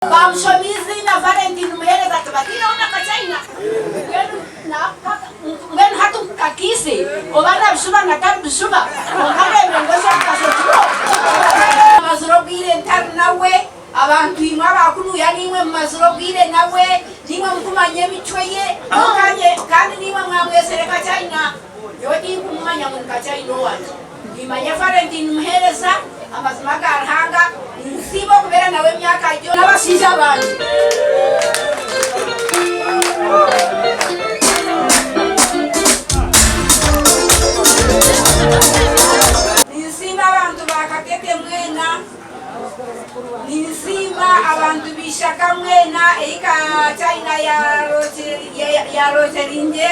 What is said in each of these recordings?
Baamushoma eiziina Valentine Muheereza tibataireho na kachaina. Mbwenu hati ngu kakiise oba na bishuba na tari bishuba kwonka reebire ngu ekyo kikasho kiriho. Mmazire obwire ntari nawe, abantu imwe aba kunuya naimwe mumazire obwire nawe, naimwe mukumanya emicwe ye kandi naimwe mwamwesere kachaina. Nyowe tinkumumanya ngu ni kachaina owangye. Nimanya Valentine Muheereza, amazima ga Ruhanga, ninsiima okubeera nawe emyaka yoona n'abashaija bangye. Ninsiima abantu ba Katete mwena, ninsiima abantu b'eishaka mwena ei China yarokyeriinge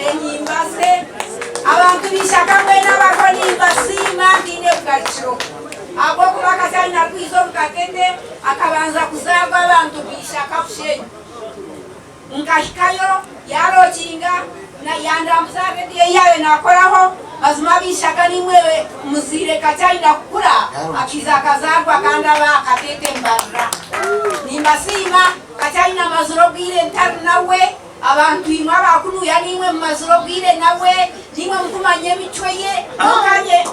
enyimba ze. Abantu b'eishaka mwena abariho nimbasiima ntaine bugarukiro ahabw'okuba Kachina arikwija omu Katete akabanza kuzaarwa abantu b'eishaka Bushenyi. Nkahikayo yaarokinga yandambuza aha rediyo ei yaabaire naakoraho. Mazima ab'eishaka naimwe muzaire Kachina kukura akaija akazaarwa kandi aba Katete mbarira. Nimbasiima Kachina mmazire obwire ntari nawe. Abantu imwe aba kunuya naimwe mumazire obwire nawe, naimwe mukumanya emicwe ye,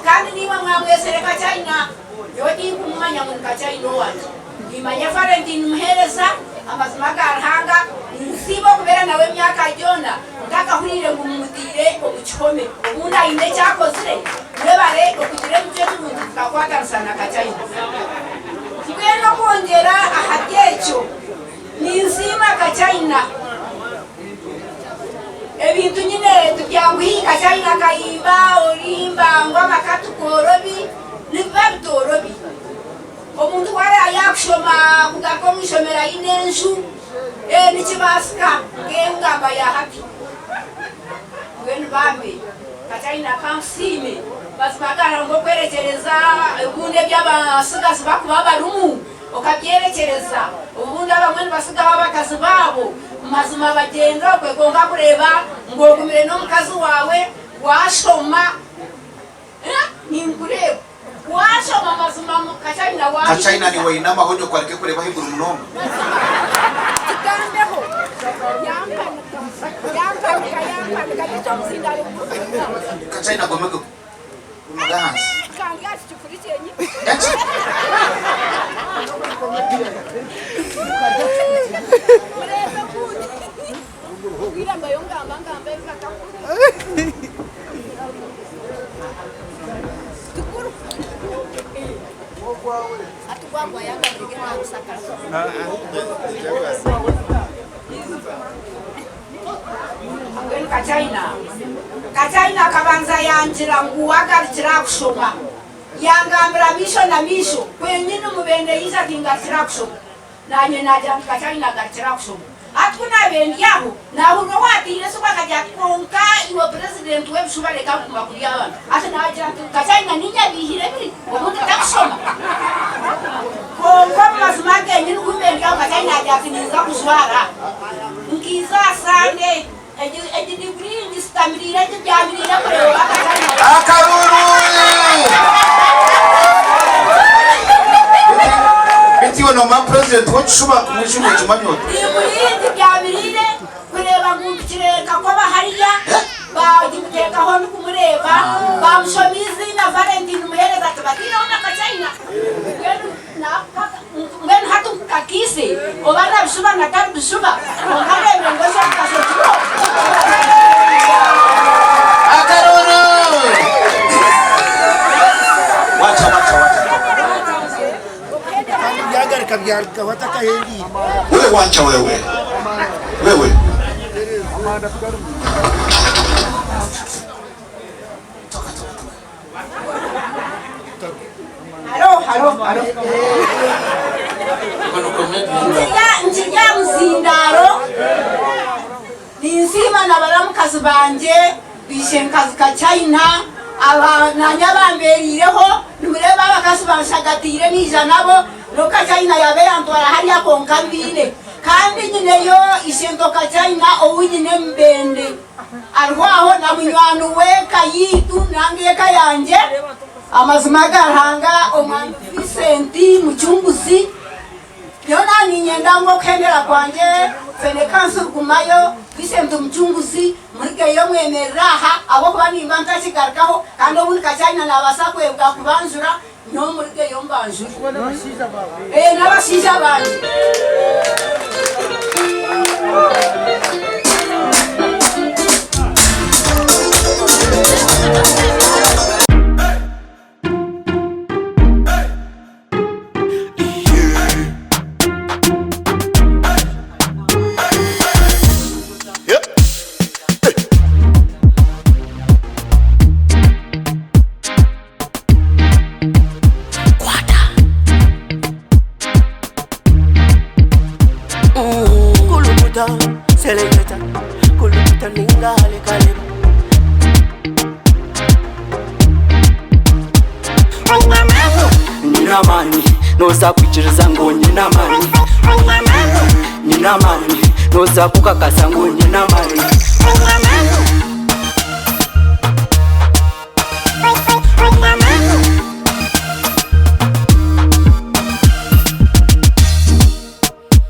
kandi naimwe mwamwesere Kachaina. Nyowe tinkumumanya ngu ni Kachaina owangye. Nimanya Valentine Muhereza, amazima ga Ruhanga, ninsiima okubeera nawe emyaka yoona ntakahuriire ngu mumutaire omu kihome. Obundi aine eki akozire. Mwebare okugira emicwe mirungi tukakwatanisa na Kachaina. Mbwenu okwongyera ahari ekyo, Ninsiima Kachaina. Ebintu nyine tibyanguhi Kachaina akahimba oruhimba ngu amaka tigoorobi, nibiba bitoorobi. Omuntu ku araabe yaakushoma kugaruka omu ishomero aine enju, nikibaasika nk'engamba ya hati. Mbwenu bambe Kachaina ka nkusiime. Mazima agahari ngu okwerekyereza obundi ebi abatsigazi barikuba barimu. Okabyerekyereza, obundi abamwe nibatsigaho abakazi baabo, mazima bagyenda okwe kwonka kureeba ngu ogumire n'omukazi waawe waashoma, ninkureeba waashoma mazima Kachaina Kachaina waahindisa. niiwe oine amahonyo ku areke kureeba ahaiguru munonga. Mazima kigambeho yampanika yampanika yampanika beitu omuzindaaro guri. Kachaina gome Gumaga ahansi. Kandi ati kikuri kyenyini. Eki? Mureebe okundi. Obwire mbayo ngamba ngamba ebi batakuru. Tukuru. Ati gwagwa yanga mureke nakusakara. Mbwenu Kachaina, Kachaina akabanza yangira ngu agarukire aha kushoma. Yangambira maisho na maisho kwenyini mubende yaija ati ngarukire aha kushoma. Naanye naagira nti Kachaina agarukire aha kushoma. Hati ku naabaire ndi aho, naahurira owaataire esimu akagira ati kwonka iwe purezidenti w'ebishuba reka kuguma kurya abantu. Hati naagira nti Kachaina niinye abiihire biri, obundi takushoma. Kwonka omu mazima genyini ku mbaire ndi aho Kachaina yaagira ati ninza kujwara. Nkiiza aha Sande, egi diguri ngishutamiriire ngibyamiriire kureeba Kachaina. Akaruru! Beitu iwe noomanya purezidenti w'ekishuba kumwisha nookimanya ota? Diguri ngibyamiriire kureeba ngu mpikire Kakoba hariya, baagimuteekaho ndikumureeba, baamushoma eiziina Valentine Muheereza tibataireho na Kachaina. Mbwenu hati ngu kakiise oba na bishuba na tari bishuba kwonka reebire ngu ekyo kikasho kiriho. Akaruru! Wacha wacha wacha. Byagaruka byarugaho atakahendiire. Wewe wacha wewe. Wewe. Haro haro haro. Nkiri aha muzindaaro ninsiima na baramukazi bangye baishenkazi Kachaina nanye abambereireho nimureeba abakazi banshagatiire naija nabo n'obu Kachaina yaaba yantwara hariya kwonka mbaine kandi nyineyo ishento Kachaina ou nyine Mubende. Ariho aho na munywani w'eka yaitu nanga eka yangye, amazima ga Ruhanga, Omwami Vincent Mucunguzi. Nyowe naaba niinyenda ngu okuhendera kwangye Twine kanso gumayo, twise nti omucunguzi murigeyo mwemerere aha ahabw'okuba nimba ntakigarukaho kandi obundi Kakyanyina nabaasa kwebwa kubanjura nyowe murigeyo mbanjure. Ee n'abashaija bangye. Kulukuta, seleketa, kulukuta ninga halekaleba. Nyine amaani noza kwikiriza ngu nyine amaani Nyine amaani noza kukakasa ngu nyine amaani.